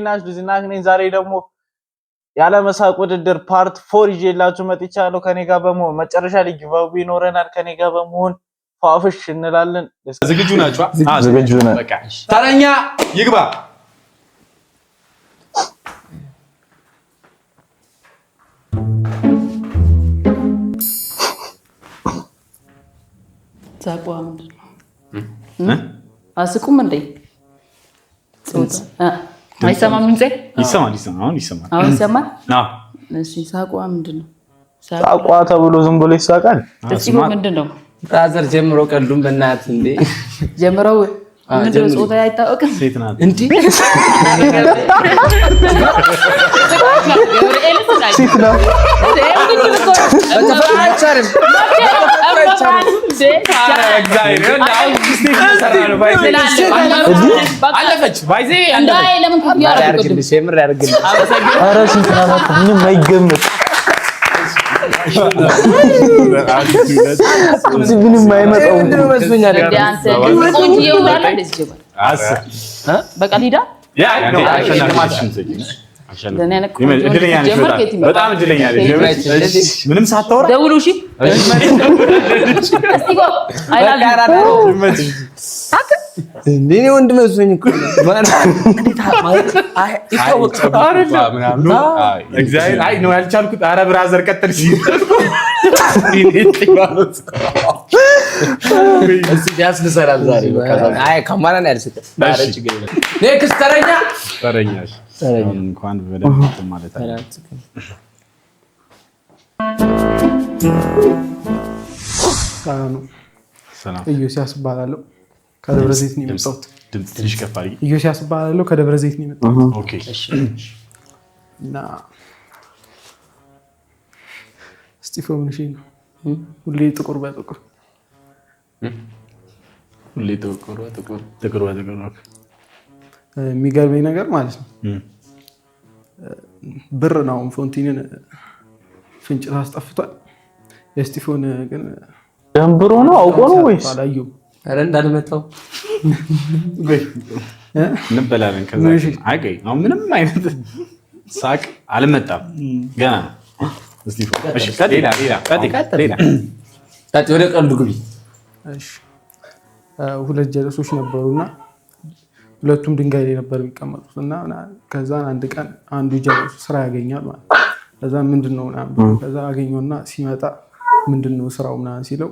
ናችሁ? ዝናሽ ነኝ። ዛሬ ደግሞ ያለመሳቅ ውድድር part 4 ይዤላችሁ መጥቻለሁ። ከኔ ጋር በመሆን መጨረሻ ላይ giveaway ይኖረናል። ከኔ ጋር በመሆን ፏፍሽ እንላለን። ዝግጁ ናችሁ? ዝግጁ ነን። ተረኛ ይግባ። ሳቋ ምንድን ነው? አስቁም እንዴ? አይሰማም? ድምጼ ይሰማል? ይሰማል። አሁን ይሰማል። አሁን ይሰማል? አዎ። እሺ፣ ሳቋ ምንድን ነው? ሳቋ ተብሎ ዝም ብሎ ይሳቃል? እስቲ ምንድን ነው? Brother ጀምሮ ቀልዱን በእናትህ እንዴ! ጀምረው ምንድን ነው? ጾታ አይታወቅም። ሴት ናት እንዴ? ሴት ናት። በተፈጥሮ አይቻልም። አለፈች። ባይዜ ያርግልሽ፣ የምር ያርግልሽ። ኧረ ሴት ናት። ምንም አይገመት፣ ምንም አይመጣውም። ምንድን ነው መስሎኛል። በቃ ሊዳ በጣም እድለኛ ነች። ምንም ሳታወራ ደውሉ። እሺ እስቲ ጎ I love you። እንዴ እኔ ወንድ መስሎኝ እኮ ነው። እግዚአብሔር አይ ነው ያልቻልኩት። ኧረ brother ቀጥል ሲል ያስልሰናል ዛሬ። አይ ከማን ነው ያልስቅም። Next ተረኛ ተረኛ እንኳን በደንብ እንትን ማለት አለ። ሰላም ነው። ሰላም። ኢዮስያስ እባላለሁ ከደብረ ዘይት ነው የመጣሁት። ድምፅ ትንሽ ከፍ አድርጊ። ኢዮስያስ እባላለሁ ከደብረ ዘይት ነው የመጣሁት Okay እና እስጢፎ ምንሽ ነው ሁሌ ጥቁር በጥቁር ሁሌ ጥቁር በጥቁር ጥቁር በጥቁር ነው። የሚገርመኝ ነገር ማለት ነው ብር ነው አሁን ፎንቲንን ፍንጭት አስጠፍቷል። የእስጢፎን ግን ደንብሮ ነው አውቆ ነው ወይስ አላየሁም። ኧረ እንዳልመጣው እንበላለን። ከዛ አይ ቆይ አሁን ምንም አይነት ሳቅ አልመጣም ገና ነው። እስቲ እሺ፣ ሌላ ሌላ ሌላ ወደ ቀልዱ ግቢ። እሺ ሁለት ጀለሶች ነበሩና ሁለቱም ድንጋይ ላይ ነበር የሚቀመጡት እና ከዛ አንድ ቀን አንዱ ጀለሱ ስራ ያገኛል ማለት ነው። ከዛ ምንድን ነው ምናምን ብሎ ከዛ አገኘውና ሲመጣ ምንድን ነው ስራው ምናምን ሲለው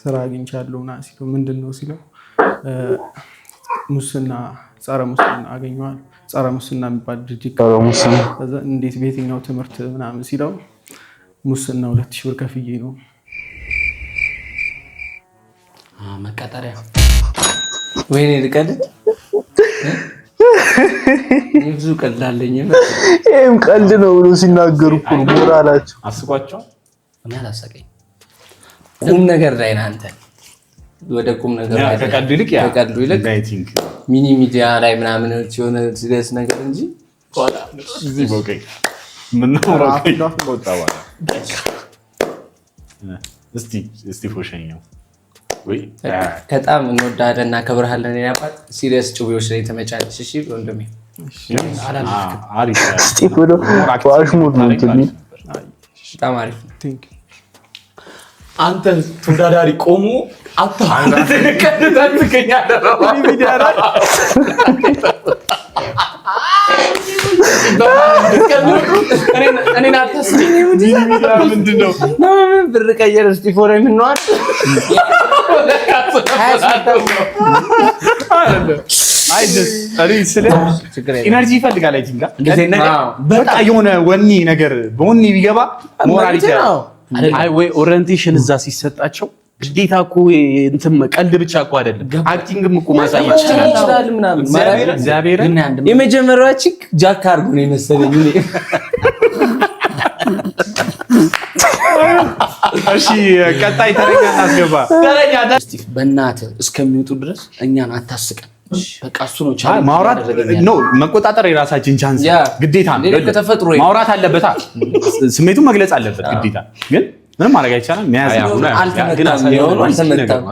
ስራ አግኝቻለሁ ምናምን ሲለው ምንድን ነው ሲለው ሙስና ጸረ ሙስና አገኘዋል። ጸረ ሙስና የሚባል ድርጅት ጸረ ሙስና። ከዛ እንዴት በየትኛው ትምህርት ምናምን ሲለው ሙስና 2000 ብር ከፍዬ ነው። መቀጠሪያ ወይኔ ልቀልድ። እኔ ብዙ ቀልድ አለኝ። ይህም ቀልድ ነው ብሎ ሲናገሩ እኮ ነው ሞራላቸው። አስቋቸው። እኔ አላሳቀኝ። ቁም ነገር ላይ ነህ አንተ። ወደ ቁም ነገር ላይ ከቀልዱ ይልቅ ያ ከቀልዱ ይልቅ I think mini media ላይ ምናምን የሆነ serious ነገር እንጂ እዚህ በቀኝ ምናወራው ቀኝ ወጣ በኋላ እስቲ እስቲ ፎሸኛው ወይ በጣም እንወዳለን እናከብርሃለን። የኔ አባት serious ጭዌዎች ላይ ተመጫለሽ። እሺ ወንድሜ አሪፍ እስጢፎ ነው በአሽሙር ነው እንትን የሚል። በጣም አሪፍ ነው። Thank you። አንተ ተወዳዳሪ ቆሞ እኔን አታስቂኝ። ምንድን ነው ብር ቀየር እስጢፎ ነው የምንዋል። አይ እኔ ስለ energy ይፈልጋል። I think በቃ የሆነ ወኔ ነገር በወኔ ቢገባ ሞራል ይችላል። አይ ወይ orientation እዛ ሲሰጣቸው ግዴታ እኮ እንትን ቀልድ ብቻ እኮ አይደለም፣ acting ም እኮ ማሳየት ይችላል። ይችላል ምናምን እግዚአብሔርን የመጀመሪያዋ chick ጃክ አድርጎ ነው የመሰለኝ እኔ። እሺ ቀጣይ ተረኛ እናስገባ። እስቲ በእናትህ እስከሚወጡ ድረስ እኛን አታስቀን። በቃ እሱ ነው challenge ማውራት ያደረገኝ No መቆጣጠር የራሳችን chance Yeah። ግዴታ ነው። ሌላ ከተፈጥሮ ማውራት አለበታ፣ ስሜቱን መግለጽ አለበት ግዴታ። ግን ምንም ማድረግ አይቻልም። መያዝ ነው። አልተመታም፣ የሆኑ አልተመታም፣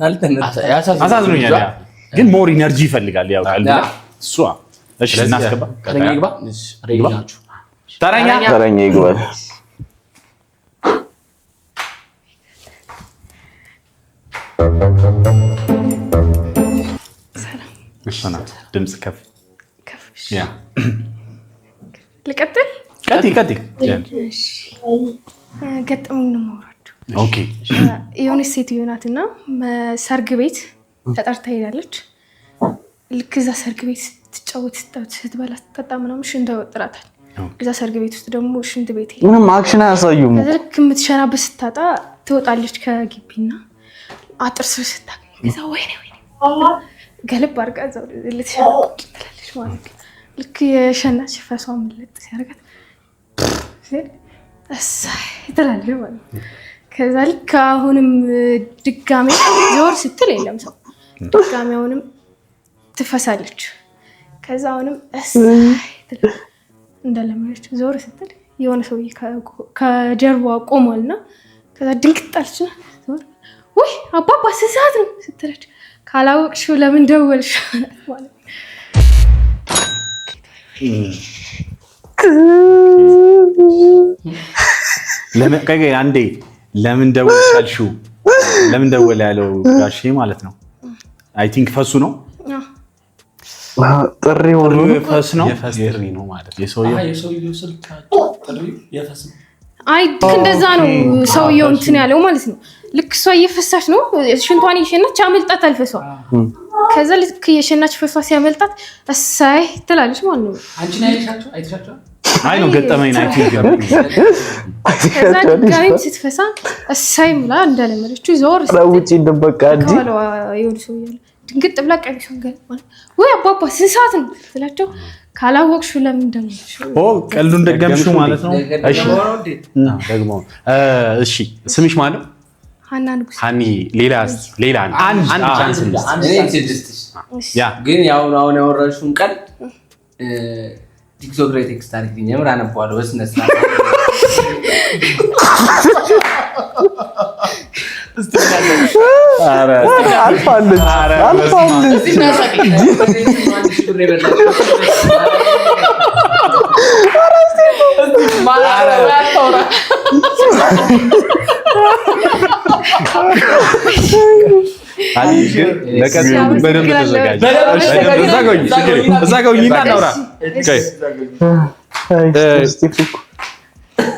አልተመታም። አሳዝኖኛል። Yeah ግን more energy ይፈልጋል። ያው ቀልድ ላይ እሷ እሺ እናስገባ። ተረኛ ይግባ። Ready ናችሁ? ተረኛ ተረኛ ይግባል። እሷ ናት። ድምፅ ከፍ ከፍ Yeah። ልቀጥል። ቀጥይ ቀጥይ። እሺ ገጠመኝ ነው የማወራችሁ። Okay የሆነች ሴትዮ ናትና ሰርግ ቤት ተጠርታ ሄዳለች። ልክ እዛ ሰርግ ቤት ስትጫወት ስትበላ ስትጠጣ ምናምን ሽንቷ ይወጥራታል። እዛ ሰርግ ቤት ውስጥ ደግሞ ሽንት ቤት የለም። ምንም action አያሳዩም። ከዛ ልክ የምትሸናበት ስታጣ ትወጣለች ከግቢና አጥር ስር ስታገኝ ከዛ ወይኔ ወይኔ ገለብ አድርጋ እዛው ልትሸና ቁጭ ትላለች ማለት ነው። ልክ የሸናች ፈሷ ምልጥ ሲያደርጋት ሲል እሰይ ትላለች ማለት ነው። ከዛ ልክ አሁንም ድጋሜ ዞር ስትል የለም ሰው፣ ድጋሜ አሁንም ትፈሳለች። ከዛ አሁንም እሰይ ትላለች። እንደለመደች ዞር ስትል የሆነ ሰውዬ ከጀርባዋ ቆሟልና ከዛ ድንግጥ አለችና ዞር ውይ አባባ ስንት ሰዓት ነው ስትለች ካላወቅሽው ለምን ደወልሽ ማለት ነው። ለምን ቆይ ቆይ አንዴ ለምን ደወልሽ አልሽው? ለምን ደወለ ያለው ጋሼ ማለት ነው። I think ፈሱ ነው። ጥሪ ሆኖ ፈስ ነው። የፈስ ጥሪ ነው ማለት ነው። የሰውየው የሰውየው ስልካቸው ጥሪ የፈስ ነው። አይ ልክ እንደዛ ነው ሰውየው እንትን ያለው ማለት ነው። ልክ እሷ እየፈሳች ነው ሽንቷን እየሸናች አመልጣት ፈሷ። ከዛ ልክ እየሸናች ፈሷ ሲያመልጣት እሰይ ትላለች ማለት ነው። አንቺን አይተሻቸው አይተሻቸው? አይ ነው ገጠመኝ I think ከዛ ድጋሚም ስትፈሳ እሰይ ብላ እንደለመደችው ዞር ስትል ውጭ እንደበቃ እንጂ ከኋላዋ የሆነ ሰው እያለ ድንግጥ ብላ ቀሚሷን ገልባ ወይ አባባ ስንት ሰዓት ነው ስትላቸው ካላወቅሽው ለምን ደወልሽ? ኦ ቀልዱን ደገምሽው ማለት ነው። እሺ ደግሞ እሺ ስምሽ ማን ነው? ሀና ንጉስ። ሀኒ። ሌላ ሌላ አንድ አንድ chance እንስጥ። እኔ ስድስትሽ Yeah ግን ያሁን አሁን ያወራሽውን ቃል ቲክቶክ ላይ text አድርግልኝ። የምር አነበዋለሁ በስነ ስርዓት። አልፋለች አልፋለች። አንድ ሺህ ብር የበላችው። አይ ግን ለቀጣዩ በደንብ ተዘጋጅ። እዛ ጋር ሁኚ፣ ችግር የለም። እዛ ጋር ሁኚና እናውራ። ቆይ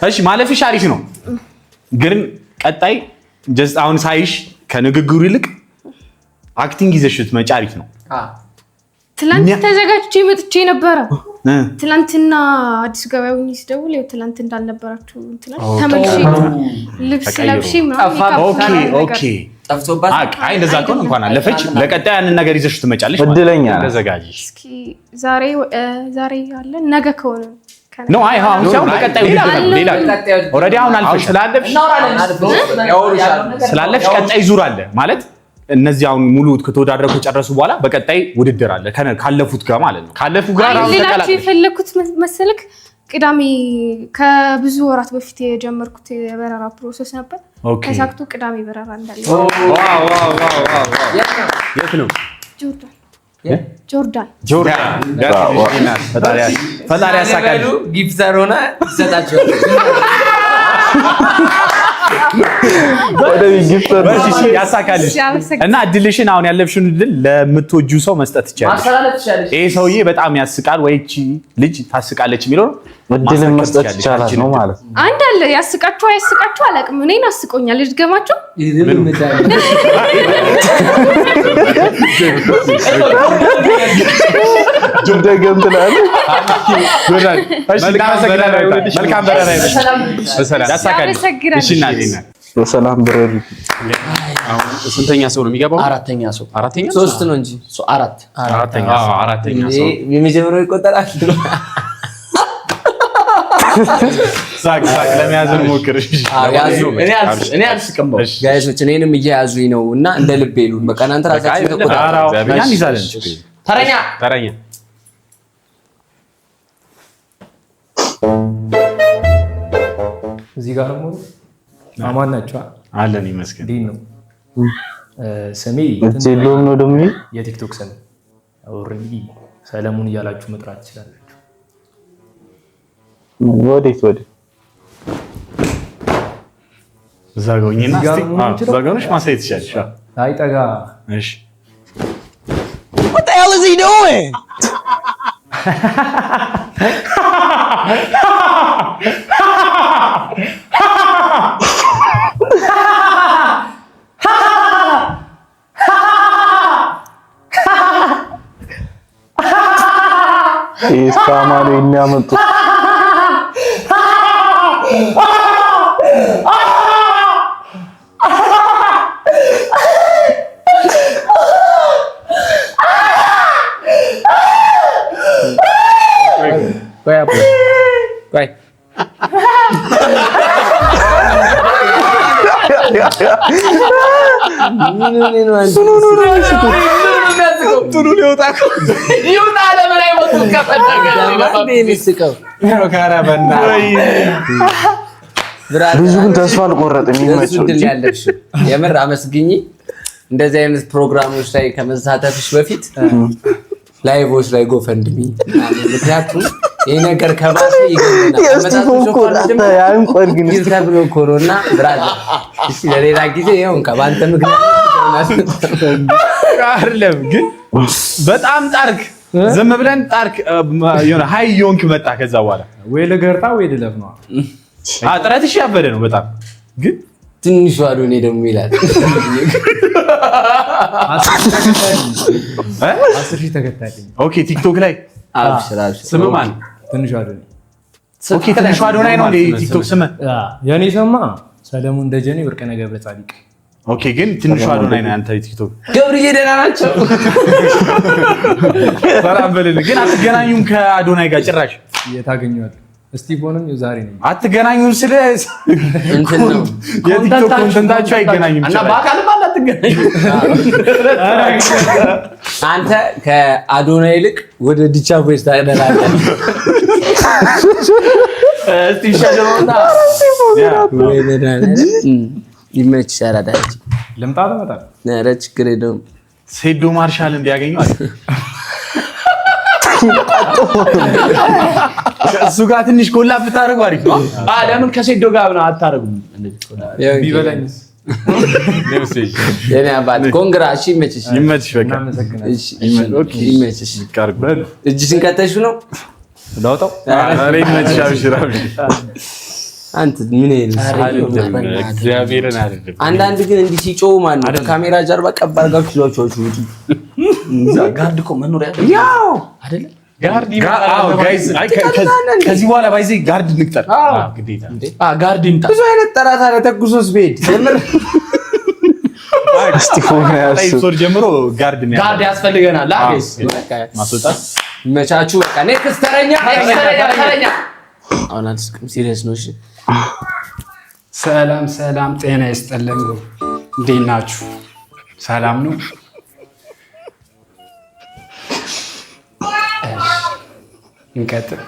እሺ ማለፍሽ አሪፍ ነው፣ ግን ቀጣይ just አሁን ሳይሽ ከንግግሩ ይልቅ acting ይዘሽ ብትመጪ አሪፍ ነው። ትላንት ተዘጋጅቼ መጥቼ ነበረ። ትላንትና አዲሱ ገበያ ሆኜ ስደውል ይኸው ትላንት እንዳልነበራችሁ እንትና ተመልሼ ልብስ ተቀይሮ። ለብሼ ምናምን ሜካፕ Okay ምናምን ነገር Okay። ጠፍቶባት አይ እንደዛ ከሆነ እንኳን አለፈች። ለቀጣይ ያንን ነገር ይዘሽ ትመጫለሽ ማለት ነው። እድለኛ ናት። ተዘጋጂ። እስኪ ዛሬ ዛሬ አለ ነገ ከሆነ No አይ አሁን ሳይሆን በቀጣይ ውድድር ነው። ሌላ already አሁን አልፈሽ ስላለፍሽ ስላለፍሽ ቀጣይ ዙር አለ ማለት እነዚህ አሁን ሙሉ ከተወዳደረው ከጨረሱ በኋላ በቀጣይ ውድድር አለ ካለፉት ጋር ማለት ነው። ካለፉ ጋር አይ አሁን ሌላችሁ ተቀላቅለሽ የፈለግኩት መሰለክ ቅዳሜ ከብዙ ወራት በፊት የጀመርኩት የበረራ process ነበር። Okay። ተሳክቶ ቅዳሜ በረራ እንዳለ Wow wow wow wow wow። የት ነው? ጆርዳን ጆርዳን ጆርዳን ፈጣሪ ያሳካል። Gifter ሆነ ይሰጣቸዋል። ወደ gifter እሺ እሺ፣ ያሳካልሽ አመሰግናለሁ። እና እድልሽን አሁን ያለፍሽውን እድል ለምትወጂው ሰው መስጠት ትችያለሽ። ማስተላለፍ ትችላለሽ። ይሄ ሰውዬ በጣም ያስቃል ወይ እቺ ልጅ ታስቃለች የሚለው እድልን ማስረከብ መስጠት ትችያለሽ። ይቻላል ያቺን ነው እድል። ማለት ነው። አንድ አለ ያስቃችሁ አያስቃችሁ አላውቅም። እኔን አስቆኛል። ልድገማችሁ። ደገም ትላለህ። እሺ፣ እናመሰግናለን። መልካም በረራ ይሁንልሽ። በሰላም ያሳካልሽ። አመሰግናለሁ። እሺ እናቴ። በሰላም ብረሪ። አሁን ስንተኛ ሰው ነው የሚገባው? አራተኛ ሰው። አራተኛ ሶስት ነው እንጂ አራት። አራተኛ ሰው አራተኛ ሰው የመጀመሪያው ይቆጠራል። ሳቅ ሳቅ ለመያዝ እንሞክር። እሺ። ያዙ። እኔ አልስቅም። Guys ኦች እኔንም እየያዙኝ ነው እና እንደ ልብ ይሉን በቃ እናንተ ራሳችሁ ተቆጣጠሩ። እኛ እንይዛለን። ችግር የለም። ተረኛ ተረኛ እዚህ ጋር ደግሞ አማን ናቸው። አለን ይመስገን። እንዴት ነው? ስሜ እጅ የለውም ነው ደግሞ ይሄ? የቲክቶክ ስም already ሰለሞን እያላችሁ መጥራት ትችላላችሁ። ወዴት ወዴት? እዛ ጋር ሆኜና እዚህ ጋር እስቲ ነው መሆን አዎ፣ የምችለው? እዛ ጋር ሆነሽ ማሳየት ትችያለሽ። አዎ። አይ ጠጋ። እሺ። What the hell is he doing? ይህ እስከ አማኑኤል የሚያመጡት። ቆይ አቦ፣ ቆይ። ምን ሆነህ ነው አንተ? እንትኑ ሊወጣ እኮ። ይውጣ፣ ለምን አይሞቱም? ከፈለገ ማን የሚስቀው? Brother፣ ብዙ ግን ተስፋ አልቆረጥም። ለሱ የሚመቸው ድል ያለብሽው የምር አመስግኝ። እንደዚህ አይነት ፕሮግራሞች ላይ ከመሳተፍሽ በፊት live ኦች ላይ GoFundMe ምናምን፣ ምክንያቱም ይህ ነገር ከባሰ ይገለናል። የስቲፎ እኮ ያንቆር ግን ይህ ተብሎ እኮ ነው። እና brother፣ እሺ ለሌላ ጊዜ ይኸው እንካ፣ በአንተ ምክንያት አይደለም ግን በጣም ጣርክ። ዝም ብለን ጣርክ፣ የሆነ high የሆንክ መጣ። ከዛ በኋላ ወይ ልገርጣ ወይ ልለፍ ነው። ጥረትሽ ያበደ ነው በጣም ግን። ትንሿ አዶኔ ደግሞ ይላል። 10,000 ተከታይ አለኝ። Okay፣ ቲክቶክ ላይ አብሽር አብሽር። ስም ማን? ትንሿ አዶኔ። Okay፣ ትንሿ አዶናይ ነው እንዴ ቲክቶክ ስም? የኔ ስማ ሰለሞን ደጀኔ ወርቅነህ ገብረ ጻዲቅ። Okay፣ ግን ትንሿ አዶናይ ነው ያንተ ቲክቶክ። ገብርዬ ደህና ናቸው? ሰላም በልልህ። ግን አትገናኙም ከአዶናይ ጋር ጭራሽ? የታገኘዋለህ? እስቲፎንም ዛሬ ነው። አትገናኙም ስለ እንትን ነው። የቲክቶክ content ኣችሁ አይገናኙም እና ጭራሽ። በአካልም አላትገናኙም። አንተ ከአዶናይ ይልቅ ወደ ዲቻ ቮይስ ታደላለህ። እስቲ ይሻለውና ወይ መድኃኒዓለም ይመችሽ። አራዳች ልምጣ ትመጣለህ? ኧረ ችግር የለውም። ሴዶ ማርሻልን ቢያገኙ አለ። እሱ ጋር ትንሽ collab ብታደርጉ አሪፍ ነው። ለምን ከሴዶ ጋር ምናምን አታደርጉም? እንደዚህ collab። ቢበላኝስ? የኔ አባት congra። እሺ ይመችሽ። ይመችሽ። በቃ እናመሰግናለን። እሺ ይመችሽ። ቀርብ። እጅሽን ከተሽው ነው። ላውጣው? ኧረ ይመችሽ። አብሽር አብሽር። አንተ ምን ይልስ? እግዚአብሔርን አይደለም። አንዳንድ ግን እንዲህ ሲጮሁ ማን ነው ከካሜራ ጀርባ ቀብ አድርጋችሁ ይዟችሁ ውጡ። Guard እኮ መኖር ያለ ያው አይደለ? Guard አዎ guys፣ አይ ከዚህ በኋላ ባይዜ guard እንቅጠር። ግዴታ። Guard ይምጣ። ብዙ አይነት ጠላት አለ። ተኩሶስ ብሄድ የምር እስጢፎን ያሱ Episode ጀምሮ guard ነው Guard ያስፈልገናል። አ guys ማስወጣት። መቻችሁ። በቃ next ተረኛ። ተረኛ ተረኛ። አሁን አልስቅም፣ serious ነው። እሺ። ሰላም ሰላም፣ ጤና ይስጥልኝ። እንዴት ናችሁ? ሰላም ነው? እሺ፣ እንቀጥል።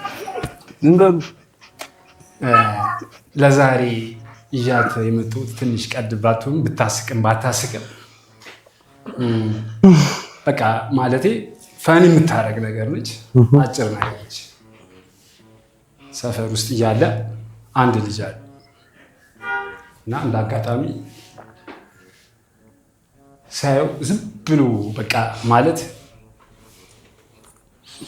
ለዛሬ ይዣት የመጡት ትንሽ ቀልድ ባትሆንም ብታስቅም ባታስቅም በቃ ማለቴ fun የምታደርግ ነገር ነች። አጭር ነገር ነች። ሰፈር ውስጥ እያለ አንድ ልጅ አለ እና እንደ አጋጣሚ ሳየው ዝም ብሎ በቃ ማለት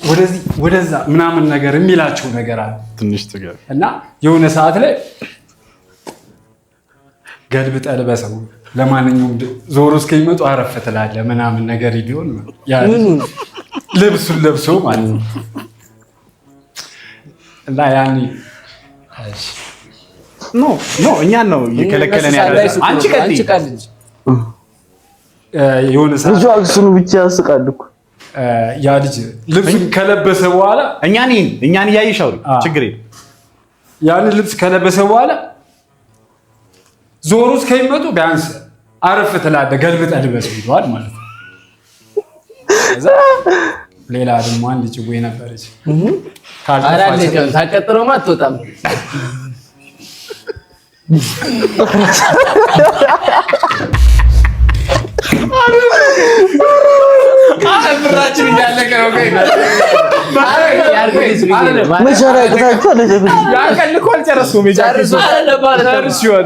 ወደዚህ ወደዛ ምናምን ነገር የሚላቸው ነገር አለ። ትንሽ ትገር እና የሆነ ሰዓት ላይ ገልብጠህ ልበሰው፣ ለማንኛውም ዞሮ እስከሚመጡ አረፍ ትላለህ ምናምን ነገር ሊሆን ያ ልብሱን ለብሶ ማለት ነው። እና ያኔ እሺ፣ No, no፣ እኛን ነው እየከለከለን ያለ። አንቺ ቀጥይ። ቀልድ። የሆነ ሰዓት ልጁ አክሱን ብቻ ያስቃል እኮ። ያ ልጅ ልብሱን ከለበሰ በኋላ እኛን እኛን እያየሽ አውሪ፣ ችግር የለም። ያንን ልብስ ከለበሰ በኋላ ዞሮ እስከሚመጡ ቢያንስ አረፍ ትላለህ፣ ገልብጠህ ልበሰው ይለዋል ማለት ነው። ከዛ ሌላ ደግሞ አንድ ጭዌ ነበረች። ኧረ አለቀም። ታቀጥሮማ አትወጣም። ብራችን እያለቀ ነው። መቻል ያቅታችኋል። ያን እኮ አልጨረስኩም።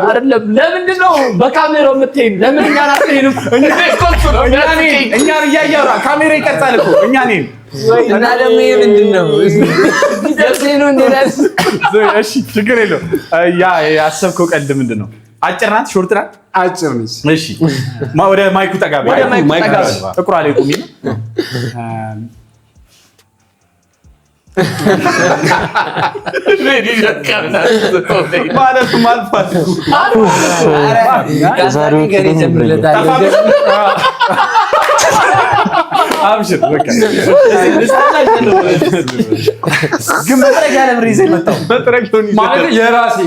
አይደለም ለምንድን ነው በካሜራው የምትሄድ? ለምን እኛን አትሄድም? እኛን እያየህ ካሜራ ይቀርጻል እኮ እኛ እኔን እና ደግሞ ይሄ ምንድን ነው? ነው እንዴ? እሺ ችግር የለውም። ያ ያሰብከው ቀልድ ምንድን ነው? አጭር ናት? Short ናት? አጭር ነች። እሺ ወደ mic ኡ ጠጋ በይ። ወደ mic ኡ ጠጋ በይ። ጥቁር ላይ ቁሚ። ማለቱም አልፏል። አብሽር በቃ ግን መጥረጊያ ለምን ይዘህ መጣሁ? መጥረጊያውን ይዘህ ማለት የራሴ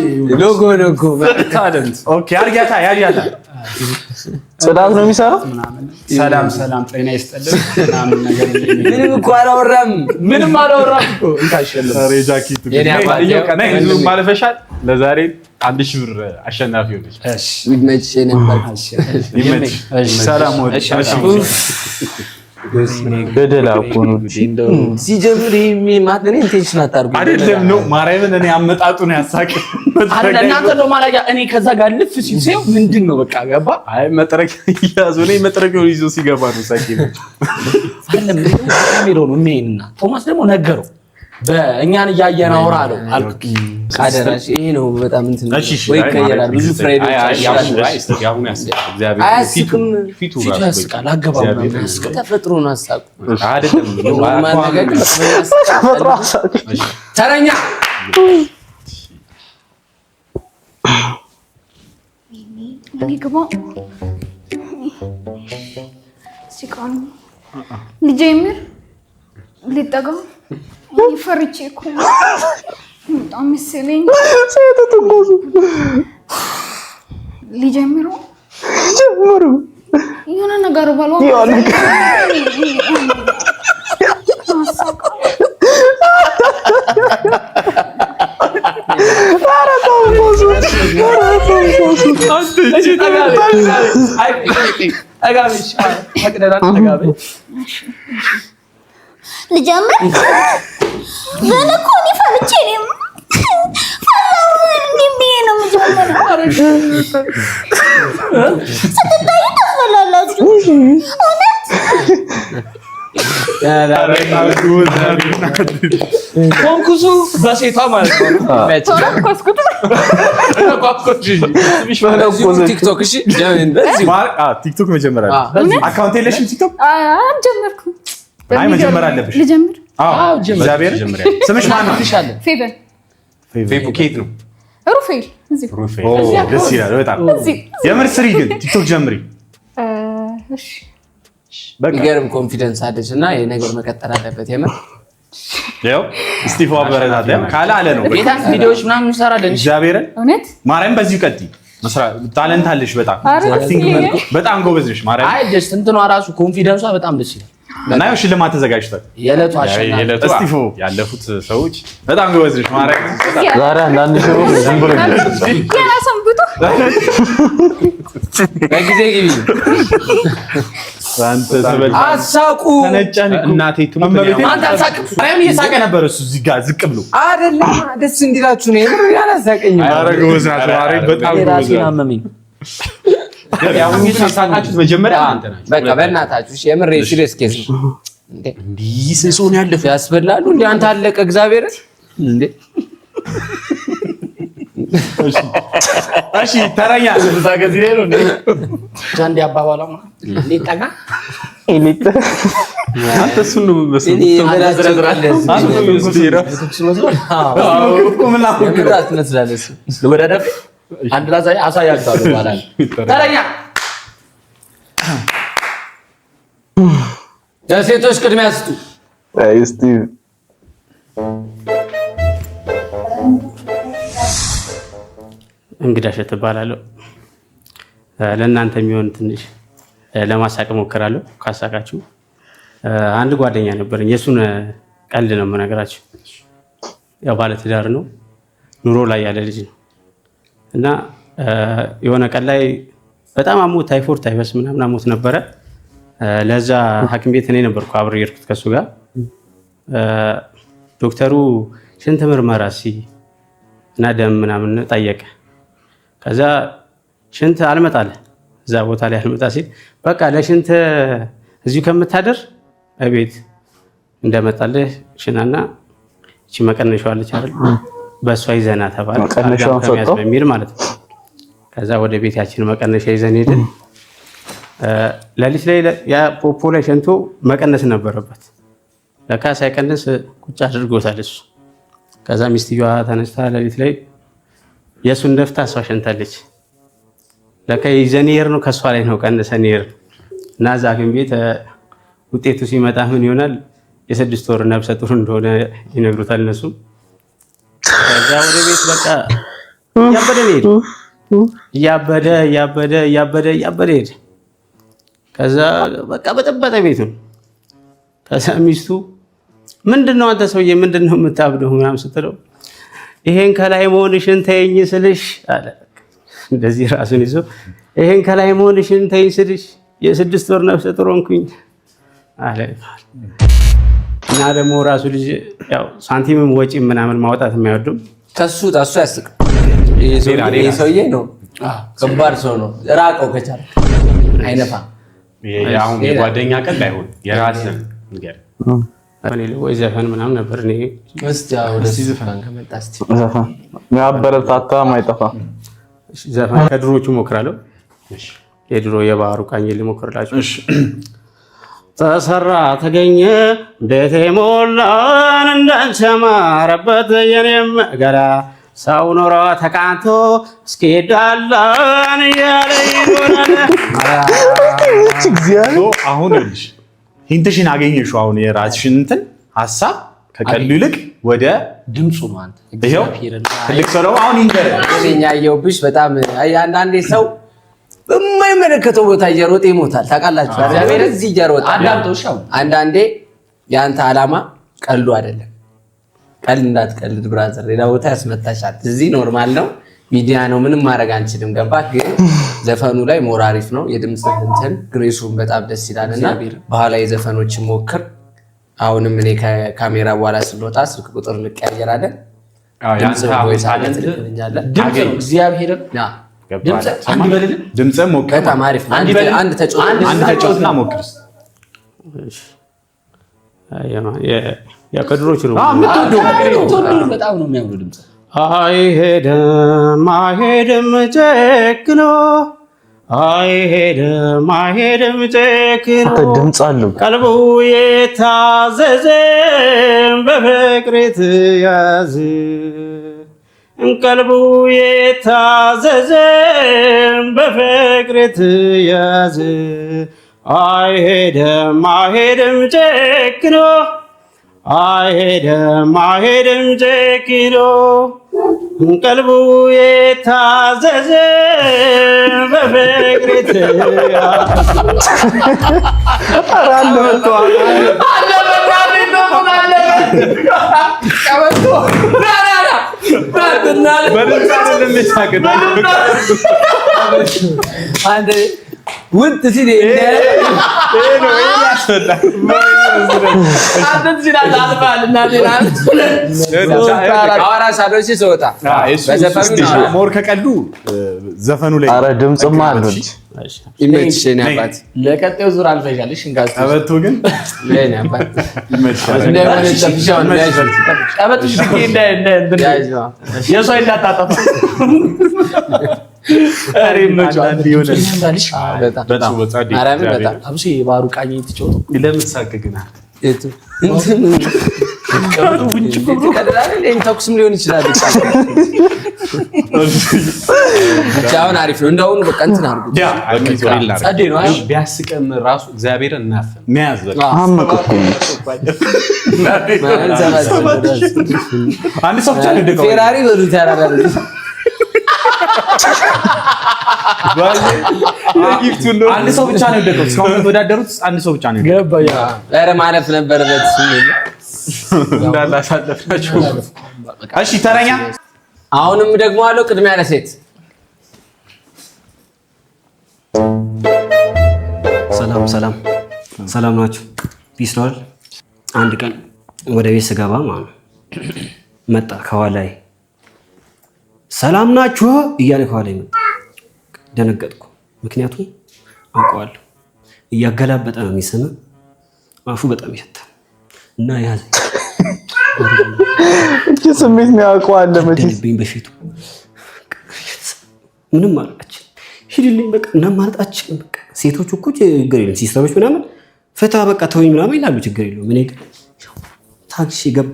ሎጎ ነው እኮ Talent። Okay አርጊያታ ያዣታ ጽዳት ነው የሚሰራው። ሰላም ሰላም፣ ጤና ይስጥልን ምናምን ነገር ምንም እኮ አላወራም። ምንም አላወራም እኮ። ኧረ ጃኬቱ የኔ አባት ነይ ህዝቡን ማለፈሻል። ለዛሬ 1000 ብር አሸናፊ ሆነች። ይመችሽ ነበር። ይመችሽ። ሰላም ወደ ገደላ እኮ ነው። ሲጀምር ማለት እኔ intention አታርጉ አይደለም ነው ማርያምን፣ እኔ አመጣጡ ነው ያሳቀኝ። አይደለ እናንተ ነው ማላያ። እኔ ከዛ ጋር ልፍ ሲል ሲያው ምንድን ነው በቃ ገባ። አይ መጥረጊያ እያዙ እኔ መጥረጊያውን ይዞ ሲገባ ነው ሳቄ። አይደለም ካሜራው ነው የሚሄድና ቶማስ ደግሞ ነገረው በእኛን እያየን አውራ አለው አልኩት። ቃደራሽ ይሄ ነው በጣም እንትን ወይ ይቀየራል። ብዙ ፍሬዶች አያስቅም። ፊቱ ያስቃል፣ አገባቡ ምናምን ያስቃል። ተፈጥሮ ነው አሳቁ። አይደለም Normal ነገር ግን ተፈጥሮ አሳቂ። ተረኛ እኔ ግባ ሲቃኑ ልጀምር ልጠጋ እኔ ፈርቼ እኮ ነው። በጣም መሰለኝ ሴት ትንኮሱ ሊጀምሩ ጀምሩ የሆነ ነገር በሎ የሆነ ኧረ ተንኮሱ፣ ኧረ ተንኮሱ። ልጀምር ግን እኮ እኔ ፈርቼ ነው ፈራሁ። እንዲህ ብዬ ነው የምጀምረው። ስትታዩ ታስበላላችሁ። እውነት ኮንኩሱ በሴቷ ማለት ነው። ተረኮስኩት። ቲክቶክ እሺ፣ በዚሁ ቲክቶክ መጀመር አለብሽ። Account የለሽም ቲክቶክ? አልጀመርኩም። አይ መጀመር አለብሽ። ልጀምር። አዎ እግዚአብሔር። ስምሽ ማን ነው? ፌቨን ፌቡ ኬት ነው? ሩፌል እዚሁ ኦ ደስ ይላል በጣም እዚህ። የምር ስሪ ግን ቲክቶክ ጀምሪ። እሺ በቃ የሚገርም confidence አለች እና ይሄ ነገር መቀጠል አለበት። የምር ያው እስጢፎ አበረታታ ካለ አለ ነው። በቃ ጌታን ቪዲዮዎች ምናምን እንሰራለን። እግዚአብሔርን እውነት ማርያም በዚሁ ቀጥይ። መስራት talent አለሽ በጣም አረ Acting በጣም ጎበዝ ነሽ ማርያም። አይ just እንትኗ ራሱ confidence ዋ በጣም ደስ ይላል። እና ያው ሽልማት ተዘጋጅቷል። የዕለቱ አሸናፊ እስጢፎ ያለፉት ሰዎች በጣም ጎበዝ ነሽ ማርያም። ዛሬ አንዳንድ ሺህ ብር ዝም ብሎ ገና ሰንብቶ በጊዜ ግቢ። አንተ ስበል አሳቁ ተነጨን እኮ። እናቴ ትሙት እመቤቴ አንተ አልሳቅም። ማርያም እየሳቀ ነበር እሱ እዚህ ጋር ዝቅ ብሎ። አይደለም ደስ እንዲላችሁ ነው። የምር አላሳቀኝም። ኧረ ጎበዝ ናት ማርያም በጣም ጎበዝ ራሴን ናት። አመመኝ። ያሁኑ ሳቃችሁት መጀመሪያ እናንተ ናችሁ። በቃ በእናታችሁ እሺ፣ የምር serious case ነው እንዴ? እንዲህ ስንት ሰው ነው ያለፈው? ያስበላሉ እንዴ? አንተ አለቀ እግዚአብሔር እንዴ? እሺ ተረኛ ብቻ እንዲህ አባባሏ እንዴት ጠጋ አንተ እሱን ነው የምመስለው። እኔ የበላቸው የምር አትመስላለህ እሱ። ልወዳደር አንድ ላሳይ አሳያችኋለሁ በኋላ ተረኛ ለሴቶች ቅድሚያ ስጡ። አይ ስቲቭ እንግዳሸት እባላለሁ። ለእናንተ የሚሆን ትንሽ ለማሳቅ እሞክራለሁ። ካሳቃችሁ አንድ ጓደኛ ነበረኝ። የእሱን ቀልድ ነው የምነግራችሁ። ያው ባለትዳር ነው፣ ኑሮ ላይ ያለ ልጅ ነው እና የሆነ ቀን ላይ በጣም አሞት ታይፎድ ታይፈስ ምናምን አሞት ነበረ። ለዛ ሐኪም ቤት እኔ ነበርኩ አብሬ የሄድኩት ከእሱ ጋር። ዶክተሩ ሽንት ምርመራ እና ደም ምናምን ጠየቀ። ከዛ ሽንት አልመጣለ እዛ ቦታ ላይ አልመጣ ሲል በቃ ለሽንት እዚሁ ከምታደር እቤት እንደመጣልህ ሽናና እቺ መቀነሻዋ አለች አይደል በእሷ ይዘና ተባለ። መቀነሻዋን አልጋም ከመያዝ ሰጠው? በሚል ማለት ነው። ከዛ ወደ ቤት ያችን መቀነሻ ይዘን ሄድን። ሌሊት ላይ ያ ፖፖ ላይ ሸንቶ መቀነስ ነበረበት። ለካ ሳይቀንስ ቁጭ አድርጎታል እሱ። ከዛ ሚስትየዋ ተነስታ ሌሊት ላይ የእሱን ደፍታ እሷ ሸንታለች። ለካ ይዘን የሄድነው ከእሷ ላይ ነው ቀንሰን የሄድነው። እና እዛ ሐኪም ቤት ውጤቱ ሲመጣ ምን ይሆናል የ6 ወር ነፍሰ ጡር እንደሆነ ይነግሩታል እነሱም። ከዛ ወደ ቤት በቃ እያበደ ነው የሄደው። እያበደ እያበደ እያበደ እያበደ ሄደ። ከዛ በቃ በጠበጠ ቤቱን። ከዛ ሚስቱ ምንድን ነው አንተ ሰውዬ ምንድን ነው የምታብደው ምናምን ስትለው ይሄን ከላይ መሆንሽን ተይኝ ስልሽ አለ። እንደዚህ ራሱን ይዞ ይሄን ከላይ መሆንሽን ተይኝ ስልሽ የ6 ወር ነፍሰ ጡር ሆንኩኝ አለ። እና ደግሞ ራሱ ልጅ ያው ሳንቲምም ወጪ ምናምን ማውጣት የማይወድም። ከሱ እሱ ያስቅ። ይሄ ሰውዬ ነው ከባድ ሰው ነው። ራቀው ከቻለ አይነፋም። አሁን የጓደኛ ቀልድ አይሆን የራስን ንገር። ወይ ዘፈን ምናምን ነበር እኔ። እስቲ ወደ ዘፈን ከመጣ እስቲ። ዘፈን የሚያበረታታ ማይጠፋ። ዘፈን ከድሮቹ ሞክራለሁ። የድሮ የባህሩ ቃኝ ልሞክርላችሁ። ተሰራ ተገኘ ቤቴ ሞላን እንዳንሰማረበት የኔም ገላ ሰው ኖሮ ተቃንቶ እስኪዳላን እያለ ይኖራል። አሁን ይኸውልሽ hint ሽን አገኘሽው። አሁን የራስሽን እንትን ሀሳብ ከቀልዱ ይልቅ ወደ ድምፁ ነው። አንተ ይኸው ትልቅ ሰው ደግሞ አሁን ይንገር። እኔ ያየሁብሽ በጣም አንዳንዴ ሰው በማይመለከተው ቦታ እየሮጠ ይሞታል። ታውቃላችሁ አይደል? እዚህ እየሮጠ አዳምጠው። እሺ አሁን አንዳንዴ የአንተ ዓላማ ቀልዱ አይደለም። ቀልድ እንዳትቀልድ brother፣ ሌላ ቦታ ያስመታሻል። እዚህ normal ነው፣ ሚዲያ ነው፣ ምንም ማድረግ አንችልም። ገባህ? ግን ዘፈኑ ላይ more አሪፍ ነው። የድምፅ እንትን grace ኡን በጣም ደስ ይላል እና ባህላዊ ዘፈኖችን ሞክር። አሁንም እኔ ከካሜራ በኋላ ስንወጣ ስልክ ቁጥር እንቀያየራለን። ድምፅ voice አለ ትልክልኛለህ። ድምፅ ነው እግዚአብሔርን ድምፅ አንድ ይበልልን። ድምፅህ ሞክር። በጣም አሪፍ ነው። አንድ ተጫወት፣ አንድ ተጫወትና ሞክር። ያው ከድሮቹ ነው። በጣም ነው የሚያምሩ ድምፅ። አይሄድም አይሄድም ጨክኖ አይሄድም አይሄድም ጨክኖ ድምፅ አለው። ቀልቡ የታዘዘ በፍቅር የተያዘ ቀልቡ የታዘዘ በፍቅር የተያዘ አይሄድም አይሄድም ጨክኖ አይሄድም አይሄድም ጨክኖ ቀልቡ የታዘዘ በፍቅር የተያዘ። አንተ ውጥ ሲል አንተ ትችላለህ። አልፈሃል። እናቴ አወራሻለሁ። እሺ ስወጣ በዘፈኑ more ከቀልዱ ዘፈኑ ላይ አረ ድምፅማ አለው። ይመችሽ የእኔ አባት። ለቀጣዩ ዙር አልፈሻል። እሺ እንጋዝ ቀበቶ ግን የእኔ አባት እንዳይሆነ ቀበቶሽ የእሷ እንዳታጠፋ። በጣም አብሶ የባህሩ ቃኝ ትጫወተው ለምን ትሳቀቅናል? ተኩስም ሊሆን ይችላል። ብቻ አሁን አሪፍ ነው። እንደአሁኑ በቃ እንትን አድርጉት። ጸዴ ነው። አይ ቢያስቅም ራሱ እግዚአብሔርን እናፍን መያዝ በቃ አመቅ እኮ ነው። አንድ ሰው ብቻ ነው የወደቀው። ፌራሪ በሉት ያራዳ አንድ ሰው ብቻ ነው የወደቀው። እስካሁን ከተወዳደሩት ውስጥ አንድ ሰው ብቻ ነው የወደቀው። ኧረ ማለፍ ነበረበት። እንዳለ አሳለፍናቸው። እሺ ተረኛ አሁንም ደግሞ አለው ቅድሚያ ለሴት። ሰላም ሰላም። ሰላም ናችሁ? Peace ነው አይደል? አንድ ቀን ወደ ቤት ስገባ ማለት ነው መጣ ከኋላዬ፣ ሰላም ናችሁ እያለ ከኋላዬ መጣ። ደነገጥኩ። ምክንያቱም አውቀዋለሁ። እያገላበጠ ነው የሚስም፣ አፉ በጣም ይሸታል እና ያዘኝ። እቺ ስሜት የሚያውቀው አለ መቼስ። ገደልብኝ በፊቱ። ምንም ማለት አልችልም። ሂድልኝ በቃ ምናምን ማለት አልችልም። በቃ ሴቶች እኮ ችግር የለም፣ sister ኦች ምናምን ፈታ በቃ ተወኝ ምናምን ይላሉ፣ ችግር የለውም። እኔ ግን ታክሲ ገባ።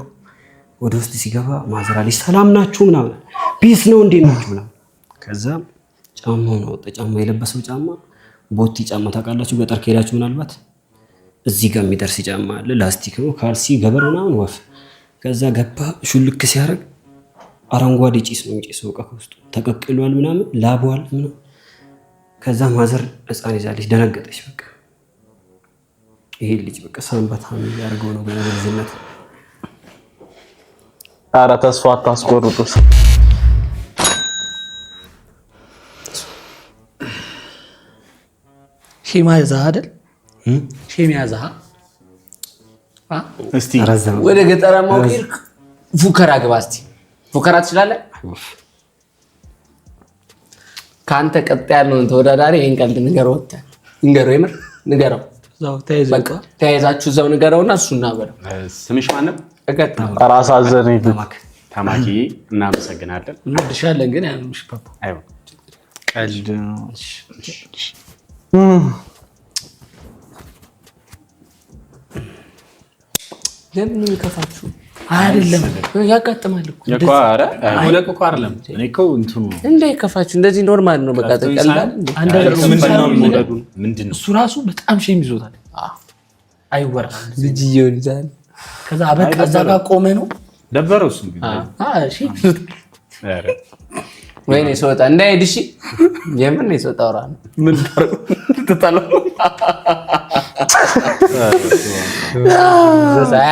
ወደ ውስጥ ሲገባ ማዘር አለች፣ ሰላም ናችሁ ምናምን፣ peace ነው እንዴት ናችሁ ምናምን። ከዛ ጫማውን አወጣ። ጫማ የለበሰው ጫማ ቦቲ ጫማ ታውቃላችሁ፣ ገጠር ከሄዳችሁ ምናልባት እዚህ ጋር የሚደርስ ጫማ አለ፣ ላስቲክ ነው፣ ካልሲ ገበር ምናምን ወፍ። ከዛ ገባ፣ ሹልክ ሲያደርግ አረንጓዴ ጭስ ነው የሚጨሰው። በቃ ከውስጡ ተቀቅሏል ምናምን ላቧል ምናምን። ከዛ ማዘር ሕፃን ይዛለች፣ ደነገጠች። በቃ ይሄ ልጅ በቃ ሳምባ ታም እያደረገው ነው ገና በልጅነቱ። ኧረ ተስፋ አታስቆርጡት። Shame ያዘህ አይደል? Shame ያዘህ። እስቲ ወደ ገጠራማው ከሄድክ ፉከራ ግባ እስቲ። ፉከራ ትችላለህ? ከአንተ ቀጥ ያለውን ተወዳዳሪ ይህን ቀልድ ንገረው፣ ወጥተህ ንገረው፣ የምር ንገረው። በቃ ተያይዛችሁ እዛው ንገረውና እሱና በለው። ስምሽ ማን ነው? እቀጥላለሁ። ራስ አዘነኝ። ተማኪ እናመሰግናለን። እንወድሻለን ግን ያንምሽ ፓፓ። አይሆን ቀልድ ነው። ለምን ነው የሚከፋችሁ? አይደለም። ያጋጥማል እኮ። እኮ ኧረ ሁለት እኮ አይደለም። እኔ እኮ እንትኑ እንዳይከፋችሁ እንደዚህ normal ነው። በቃ ተቀላል። ምንድን ነው እሱ ራሱ በጣም shame ይዞታል። አይወራም። ልጅ እየሆን ይዛል። ከዛ በቃ እዛ ጋር ቆመ ነው። ደበረው እሱ። Shame ይዞታል። ኧረ ወይኔ ስወጣ እንዳይሄድ እሺ። የምን ነው ስወጣ አውራ ነው። ምን ትጣለው?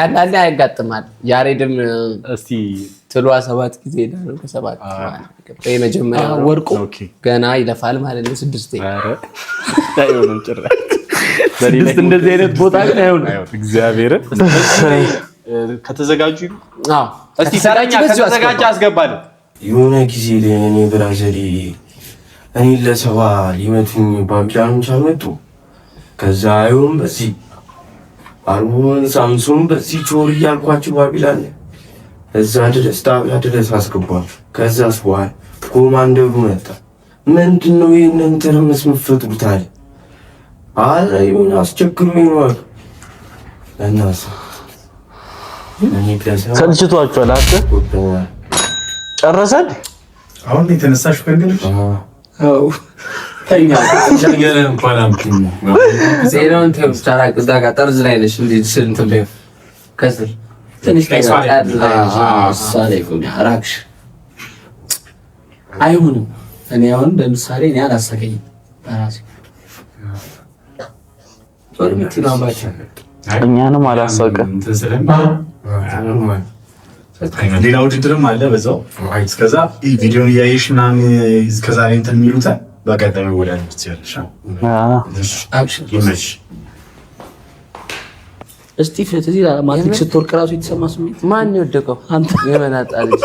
አንዳንዴ ያጋጥማል። ያሬድም እስቲ ትሏ 7 ጊዜ ሄዳ ነው ከሰባት የመጀመሪያ ነው። ወርቆ ገና ይለፋል ማለት ነው። ስድስቴ ኧረ አይሆንም ጭራሽ። ስድስት እንደዚህ አይነት ቦታ ግን አይሆንም። እግዚአብሔርን ከተዘጋጁ አዎ እስቲ ተረኛ ከተዘጋጀ አስገባልን። የሆነ ጊዜ ላይ እኔ brother ኤ እኔ ለሰባ ሊመቱኝ ባቢላኖች አልመጡ። ከዛ አይሆን በዚህ አርቡን ሳምሱን በዚህ ቾር እያልኳቸው ባቢላን እዛ ድረስ ጣቢያ ድረስ አስገቧቸው። ከዛስ በኋላ ኮማንደሩ መጣ። ምንድን ነው ይህንን ትርምስ የምትፈጥሩት አለ። አረ ይሁን አስቸግሩኝ ነው አሉ። እናስ እኔ ለሰባ ሰልችቷቸዋል። አንተ ጨረሰን። አሁን የተነሳሽ ከእንቅልፍሽ? ዜናውን ተይው። ታራቅ እዛ ጋር ጠርዝ ላይ ነሽ። እንዲህ ስል እንትን በይው ከስር ትንሽ ጠርዝ ላይ ነሽ። እሷ ላይ ቆሚ። እራክሽ አይሆንም። እኔ አሁን ለምሳሌ እኔ አላሳቀኝም በራሴ እኛንም አላሳቀን። ሌላ ውድድርም አለ በዛው። እስከዛ ቪዲዮን እያየሽ ምናምን እስከዛሬ እንትን የሚሉትን በአጋጣሚ ወዳጅ ትችያለሽ። ይመችሽ። እስቲ ትዝ ይልሃል ማትሪክ ስትወርቅ ራሱ የተሰማ ስሜት? ማን የወደቀው? አንተ። የመናጣ ልጅ።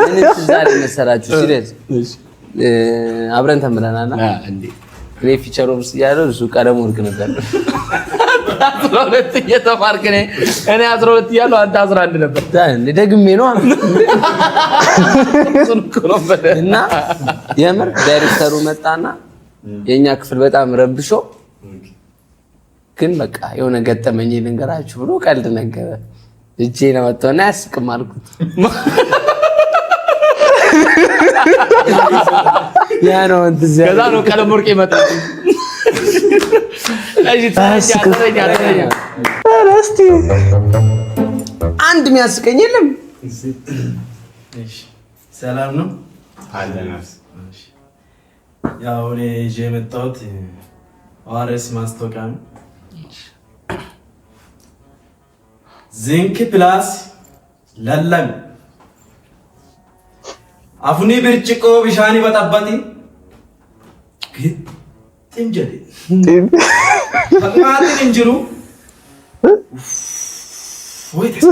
ምን ትዝ አለኝ መሰላችሁ? Serious አብረን ተምረናል። እኔ Future Homes እያለሁ እሱ ቀለም ወርቅ ነበር። 12 እየተማርክ እኔ 12 እያለሁ አንተ 11 ነበር። ደግሜ ነው። እሱን እኮ ነው የምልህ። እና የምር ዳይሬክተሩ መጣና የኛ ክፍል በጣም ረብሾ ግን በቃ የሆነ ገጠመኝ ልንገራችሁ ብሎ ቀልድ ነገረ። እጄን አወጣሁና አያስቅም አልኩት። ያ ነው እንትን እዚያ። ከዛ ነው ቀለም ወርቅ የመጣው። እሺ ተረኛ ተረኛ ተረኛ። ኧረ እስቲ አንድ የሚያስቀኝ የለም። ሰላም ነው። አለን። ያው እኔ ይዤ የመጣሁት ORS ማስታወቂያ ነው። Zinc Plus ለለም አፉኒ ብርጭቆ ቢሻኒ በጠበቲ Gittim jedhe. Maqaatiin hin jiru. Wait.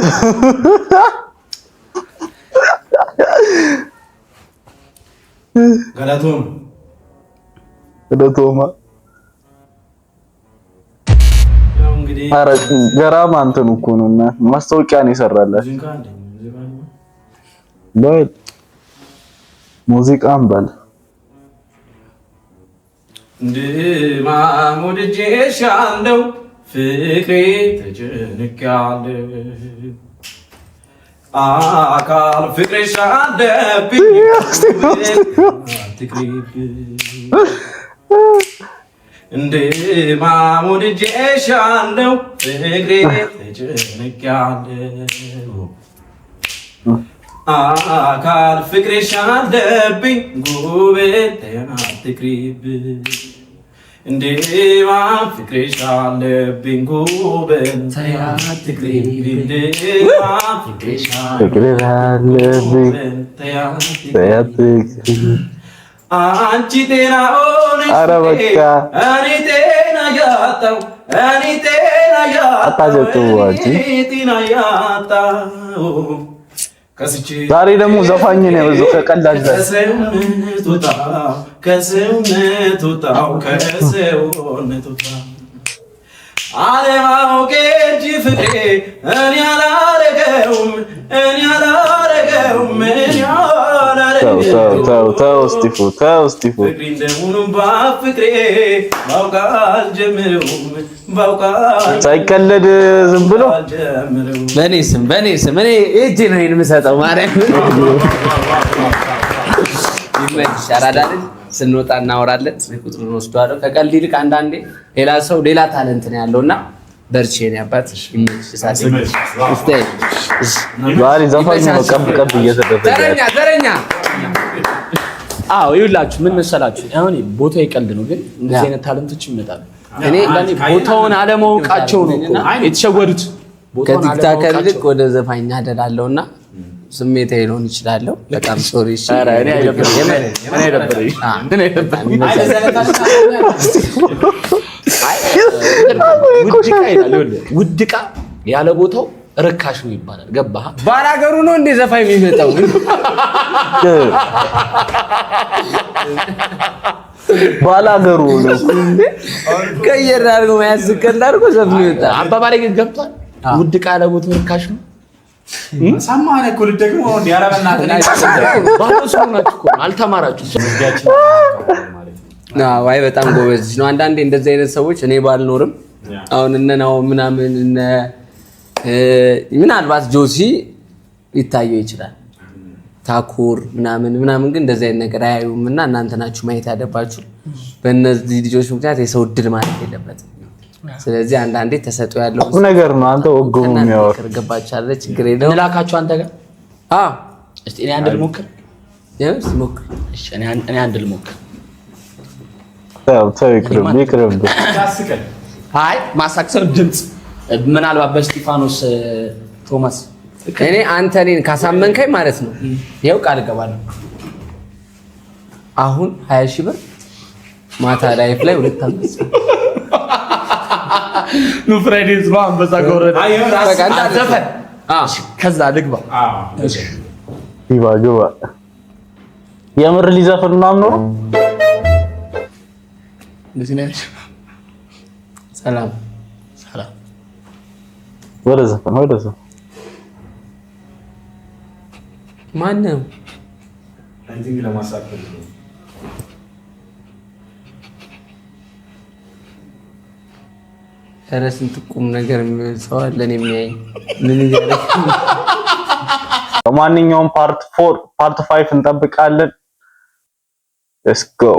Galatoom. Galatooma. ያው እንግዲህ ኧረ ገራማ እንትን እኮ ነው እና ማስታወቂያ ነው የሰራላት። ሙዚቃ አለኝ፣ ሙዚቃ ነው። በል ሙዚቃም በል። ድማም ወድጄሻለሁ ፍቅሬ ተጨንቄያለሁ አካል ፍቅርሽ አለብኝ አትቅሪብኝ እንድማም ወድጄሻለሁ ፍቅሬ ተጨንቄያለሁ አካል ፍቅርሽ አለብኝ ጉበት አትቅሪብኝ እንዴማ ፍቅርሽ አለብኝ ጉበት አትቅሪብኝ እንዴማ ፍቅርሽ ፍቅር አለብኝ አትቅሪብኝ። አንቺ ጤና ሆነሽ ኧረ በቃ እኔ ጤና ያጣው፣ እኔ ጤና ያጣው፣ አታጨብጭቡ አንቺ። እኔ ጤና ያጣው ከስቼ ዛሬ ደግሞ ዘፋኝ ነው የበዛው ከቀላጅ ላይ። ከሰውነት ወጣው፣ ከሰውነት ወጣው፣ ከሰውነት ወጣው፣ አለማወቄ እንጂ ፍቅሬ እኔ አላረገውም፣ እኔ አላረገውም፣ እኔ ተው ተው ተው ተው እስጢፎ፣ ተው እስጢፎ። ፍቅሬ እንደሆኑም ባፍቅሬ ባውቅ አልጀምረውም፣ ባውቅ ሳይቀለድ ዝም ብሎ አልጀምረውም። በእኔ ስም እኔ እጄ ነው ይሄን የምሰጠው። ማርያም ይመችሽ። አራዳ ልጅ። ስንወጣ እናወራለን። ስልክ ቁጥሩን ወስደዋለሁ። ከቀልድ ይልቅ አንዳንዴ ሌላ ሰው ሌላ talent ነው ያለው እና በርቺ የኔ አባት፣ ይመችሽ። እስቲ ዛሬ ዘፋኝ ነው ቀብ ቀብ እየተደረገ ተረኛ ተረኛ። አዎ ይኸውላችሁ ምን መሰላችሁ፣ አሁን ቦታው የቀልድ ነው፣ ግን እንደዚህ አይነት talent ኦች ይመጣሉ። እኔ አንዳንዴ ቦታውን አለማወቃቸው ነው እኮ የተሸወዱት። ቦታውን ከ TikToker ይልቅ አለማወቃቸው። ወደ ዘፋኝ አደላለሁ እና ስሜታዊ ልሆን እችላለሁ። በጣም sorry። እሺ። ኧረ እኔ አይደብረኝም፣ እኔ አይደብረኝም፣ እኔ አይደብረኝም። ውድ ዕቃ ይላል። ይኸውልህ ውድ ዕቃ ያለ ቦታው ርካሽ ነው ይባላል። ገባህ? ባላገሩ ነው እንደ ዘፋኝ የሚመጣው? ባላገሩ ነው። ቀየር አድርጎ መያዝ ቀል አድርጎ ዘፍኖ ይወጣል። አባባሌ ግን ገብቷል። ውድ ዕቃ ያለ ቦታው ርካሽ ነው። ሰማህ እኮ ልትደግመው ነው እንዴ? ኧረ በእናትህ። ባዶ ስለሆናችሁ እኮ ነው፣ አልተማራችሁም። አዎ፣ አይ በጣም ጎበዝ ልጅ ነው። አንዳንዴ እንደዚህ አይነት ሰዎች እኔ ባልኖርም አሁን እነ ናው ምናምን እነ ምናልባት ጆሲ ሊታየው ይችላል። ታኩር ምናምን ምናምን ግን እንደዚህ አይነት ነገር አያዩም እና እናንተ ናችሁ ማየት ያለባችሁ። በእነዚህ ልጆች ምክንያት የሰው እድል ማለት የለበትም። ስለዚህ አንዳንዴ ተሰጥኦ ያለው ቁም ነገር ነው። አንተ ወጎ የሚያወር ገባችሁ አይደለ? ችግር የለውም። እንላካችሁ አንተ ጋር። አዎ። እስቲ እኔ አንድ ልሞክር። እስቲ ሞክር። እሺ እኔ አንድ ልሞክር። ተው ተው፣ ይቅርብ ይቅርብ። አይ ማሳቅሰው ድምፅ ምናልባት በስጢፋኖስ ቶማስ። እኔ አንተ እኔን ካሳመንከኝ ማለት ነው ይኸው ቃል እገባለሁ። አሁን 20,000 ብር፣ ማታ live ላይ ሁለት አምስት። ኑ ፍራይዴዝ ነው አንበሳ ከወረደ በቃ እንዳለ። ዘፈን ከዛ ልግባ። ግባ ግባ። የምር ሊዘፍን ምናምን ነው። እንደዚህ ነው ያልሽው። ሰላም። ሰላም። ወደ ዘፈን፣ ወደ ዘፈን። ማን ነው? I think ለማሳቅ ፈልጎ ነው። ኧረ ስንት ቁም ነገር የሚውል ሰው አለን የሚያይ፣ ምን እያደረግህ ነው? በማንኛውም part 4 part 5 እንጠብቃለን። Let's go.